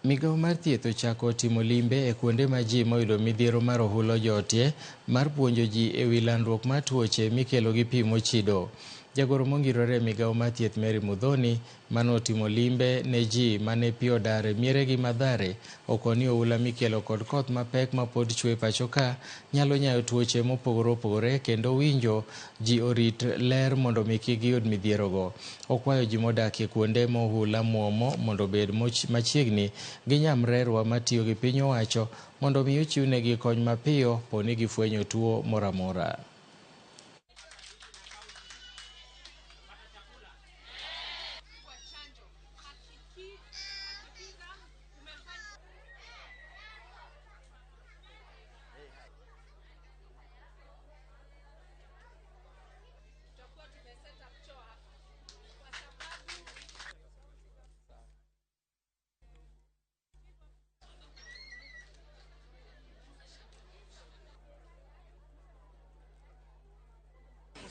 Migawo mar thieth ochako timo limbe e kuonde ma ji moyudo midhiero mar ohula ojotie mar puonjo ji e wi landruok mar tuoche mikelo gi pi mochido. Jagoro mongirore e migawo mar thieth Mary Muthoni manotimo limbe ne ji mane pi odar e mieregi Mathare okoni oula mikelo kod koth mapek mapod chwe pacho ka nyalo nyayo tuoche mopogore opogore kendo winjo ji orit ler mondo mi kik giyud midhierogo. Okwayo ji modakie kuonde ma ohula muomo mondo obed machiegni gi nyamrerwa matiyo gi piny owacho mondo mi ochiwnegi kony mapiyo poni gifwenyo tuo moro amora.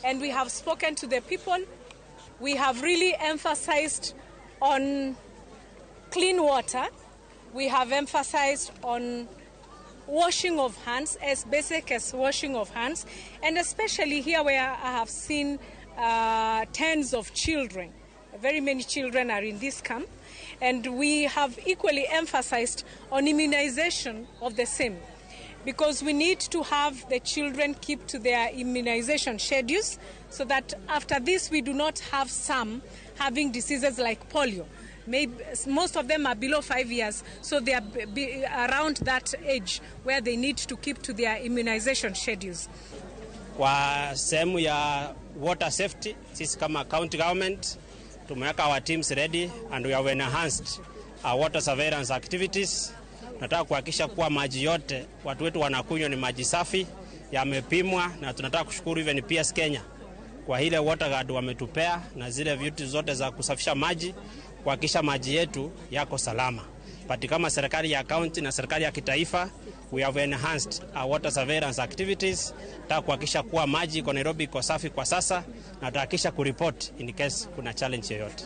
And we have spoken to the people. We have really emphasized on clean water. We have emphasized on washing of hands, as basic as washing of hands, and especially here where I have seen tens of children. Very many children are in this camp, and we have equally emphasized on immunization of the same, because we need to have the children keep to their immunization schedules so that after this we do not have some having diseases like polio. Maybe most of them are below 5 years, so they are around that age where they need to keep to their immunization schedules. Kwa sehemu ya water safety, sisi kama county government tumeweka our teams ready and we have enhanced our water surveillance activities. Tunataka kuhakikisha kuwa maji yote watu wetu wanakunywa ni maji safi, yamepimwa, na tunataka kushukuru even PS Kenya kwa ile water guard wametupea na zile vitu zote za kusafisha maji, kuhakikisha maji yetu yako salama. But kama serikali ya county na serikali ya kitaifa, we have enhanced our water surveillance activities. Tunataka kuhakikisha kuwa maji kwa Nairobi iko safi kwa sasa, na tutahakikisha kureport in case kuna challenge yoyote.